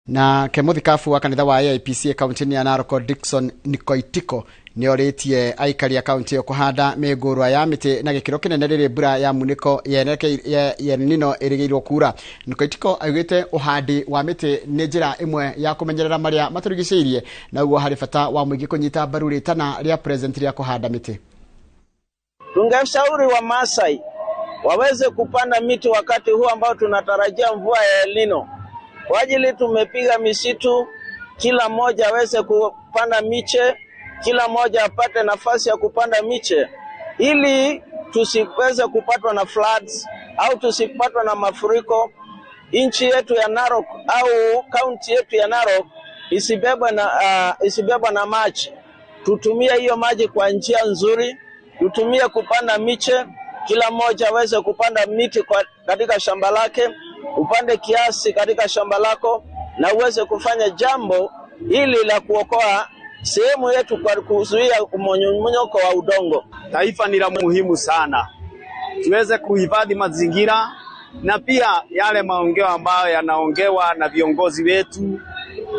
Na kemuthikabu wa kanitha wa AIPCA kaunti-inĩ ya Narok Dickson Nikoitiko nĩorĩtie aikari a kaunti ĩyo kũhanda mĩngũrwa ya mĩtĩ na gĩkĩro kĩnene rĩrĩ mbura ya munĩko ya El Nino ĩrĩgĩrĩirwo kura. Nikoitiko augĩte ũhandi wa mĩtĩ nĩ njĩra ĩmwe ya kũmenyerera marĩa matũrigicĩirie na ũguo harĩ bata wa mũingĩ kũnyita mbaru rĩtana rĩa president rĩa kũhanda mĩtĩ. Tungeshauri wa Maasai waweze kupanda miti wakati huu ambao tunatarajia mvua ya El Nino. Kwa ajili tumepiga misitu, kila mmoja aweze kupanda miche, kila mmoja apate nafasi ya kupanda miche ili tusiweze kupatwa na floods au tusipatwe na mafuriko. Nchi yetu ya Narok au kaunti yetu ya Narok isibebwe na maji. Tutumie hiyo maji kwa njia nzuri, tutumie kupanda miche, kila mmoja aweze kupanda miti katika shamba lake, upande kiasi katika shamba lako na uweze kufanya jambo hili la kuokoa sehemu yetu kwa kuzuia mmomonyoko wa udongo. Taifa ni la muhimu sana, tuweze kuhifadhi mazingira na pia yale maongeo ambayo yanaongewa na viongozi wetu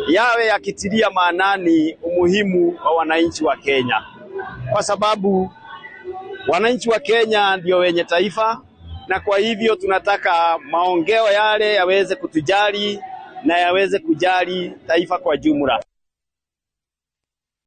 yawe yakitilia maanani umuhimu wa wananchi wa Kenya, kwa sababu wananchi wa Kenya ndio wenye taifa, na kwa hivyo tunataka maongeo yale yaweze kutujali na yaweze kujali taifa kwa jumla.